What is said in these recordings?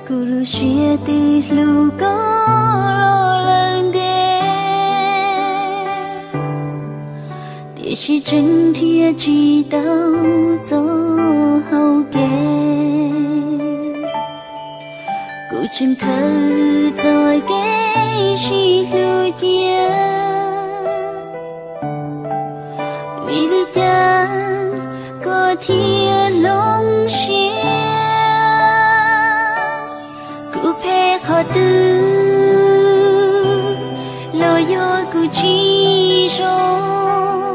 Kuv lub siab twb hlub koj los lawm ntev, tiam sis tseem nrhiav tsis tau txoj hau kev. Kuv tseem khaws txoj kev sib hlub cia, vim li cas koj thiaj hloov siab? Kuv phem qhov twg los yog kuv tsis zoo,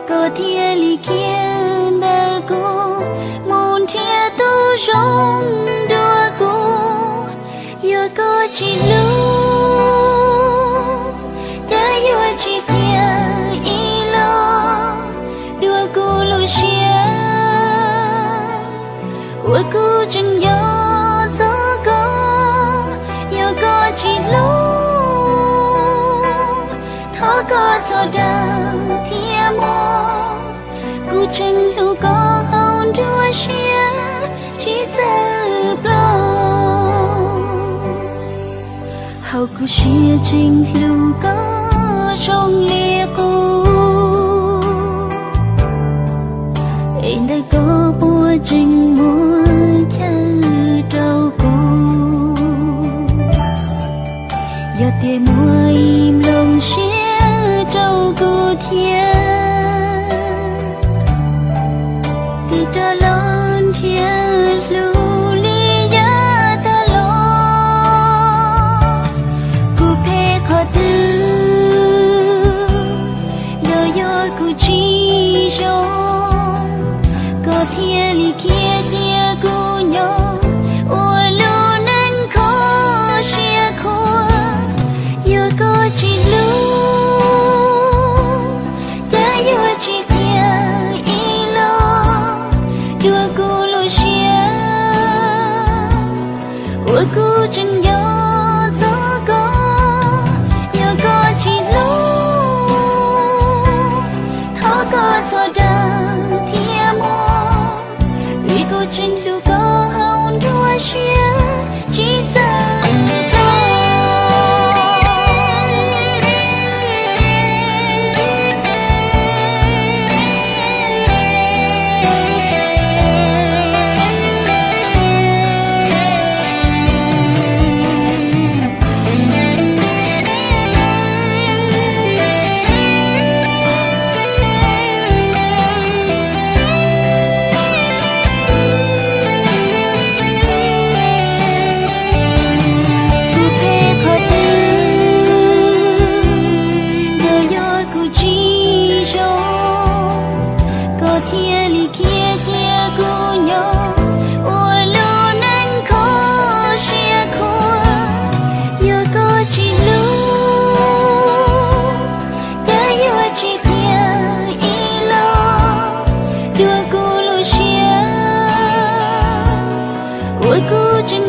koj thiaj li khiav ntawm kuv mus nrhiav tus zoo dua kuv? Yog koj tsis hlub, cas yuav tsis qhia ib los dua kuv lub siab uas kuv tseem nco txog koj. Yog koj tsis hlub, thov koj txhob dag thiab mog, kuv tseem hlub koj hauv nruab siab tsis txawj ploj. Hauv kuv siab tseem hlub koj zoo li qub, es ntawm koj puas tseem muaj chaw rau kuv? Yog tias muaj, ib nplooj siab rau kuv thiab, tig rov los nrhiav hlub li yav tag los. Kuv phem qhov twg los yog kuv tsis zoo, koj thiaj li khiav cia kuv nyob ua lub neej kho siab khuav. Yog koj tsis hlub, cas yuav tsis qhia ib los dua kuv lub siab uas kuv tseem nco txog koj. Yog koj tsis hlub, thov koj txhob dag thiab mog, vim kuv tseem hlub koj hauv nruab siab tsis txawj ploj. Kuv phem qhov twg, los yog kuv tsis zoo, koj thiaj li khiav cia kuv nyob ua lub neej kho siab khuav. Yog koj tsis hlub, cas yuav tsis qhia ib los dua kuv lub siab uas kuv tseem